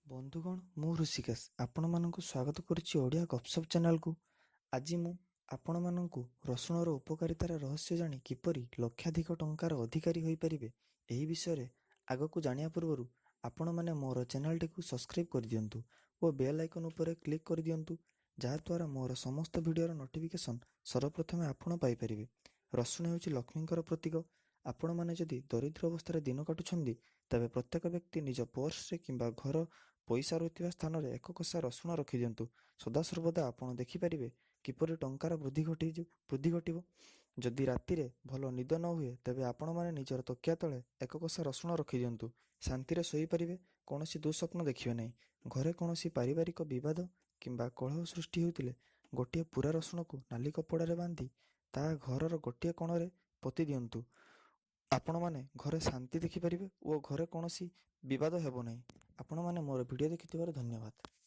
ବନ୍ଧୁଗଣ, ମୁଁ ହୃଷିକେଶ ଆପଣମାନଙ୍କୁ ସ୍ୱାଗତ କରୁଛି ଓଡ଼ିଆ ଗପସପ ଚ୍ୟାନେଲକୁ। ଆଜି ମୁଁ ଆପଣମାନଙ୍କୁ ରସୁଣର ଉପକାରିତାର ରହସ୍ୟ ଜାଣି କିପରି ଲକ୍ଷାଧିକ ଟଙ୍କାର ଅଧିକାରୀ ହୋଇପାରିବେ, ଏହି ବିଷୟରେ ଆଗକୁ ଜାଣିବା ପୂର୍ବରୁ ଆପଣମାନେ ମୋର ଚ୍ୟାନେଲଟିକୁ ସବସ୍କ୍ରାଇବ୍ କରିଦିଅନ୍ତୁ ଓ ବେଲ୍ ଆଇକନ୍ ଉପରେ କ୍ଲିକ୍ କରିଦିଅନ୍ତୁ, ଯାହାଦ୍ୱାରା ମୋର ସମସ୍ତ ଭିଡ଼ିଓର ନୋଟିଫିକେସନ୍ ସର୍ବପ୍ରଥମେ ଆପଣ ପାଇପାରିବେ। ରସୁଣ ହେଉଛି ଲକ୍ଷ୍ମୀଙ୍କର ପ୍ରତୀକ। ଆପଣମାନେ ଯଦି ଦରିଦ୍ର ଅବସ୍ଥାରେ ଦିନ କାଟୁଛନ୍ତି, ତେବେ ପ୍ରତ୍ୟେକ ବ୍ୟକ୍ତି ନିଜ ପର୍ସରେ କିମ୍ବା ଘର ପଇସା ରହୁଥିବା ସ୍ଥାନରେ ଏକ କଷା ରସୁଣ ରଖିଦିଅନ୍ତୁ। ସଦାସର୍ବଦା ଆପଣ ଦେଖିପାରିବେ କିପରି ଟଙ୍କାର ବୃଦ୍ଧି ଘଟିବ। ଯଦି ରାତିରେ ଭଲ ନିଦ ନ ହୁଏ, ତେବେ ଆପଣମାନେ ନିଜର ତକିଆ ତଳେ ଏକ କଷା ରସୁଣ ରଖିଦିଅନ୍ତୁ। ଶାନ୍ତିରେ ଶୋଇପାରିବେ, କୌଣସି ଦୁଃସ୍ୱପ୍ନ ଦେଖିବେ ନାହିଁ। ଘରେ କୌଣସି ପାରିବାରିକ ବିବାଦ କିମ୍ବା କଳହ ସୃଷ୍ଟି ହେଉଥିଲେ ଗୋଟିଏ ପୁରା ରସୁଣକୁ ନାଲି କପଡ଼ାରେ ବାନ୍ଧି ତାହା ଘରର ଗୋଟିଏ କୋଣରେ ପୋତି ଦିଅନ୍ତୁ। ଆପଣମାନେ ଘରେ ଶାନ୍ତି ଦେଖିପାରିବେ ଓ ଘରେ କୌଣସି ବିବାଦ ହେବ ନାହିଁ। ଆପଣମାନେ ମୋର ଭିଡ଼ିଓ ଦେଖିଥିବାରୁ ଧନ୍ୟବାଦ।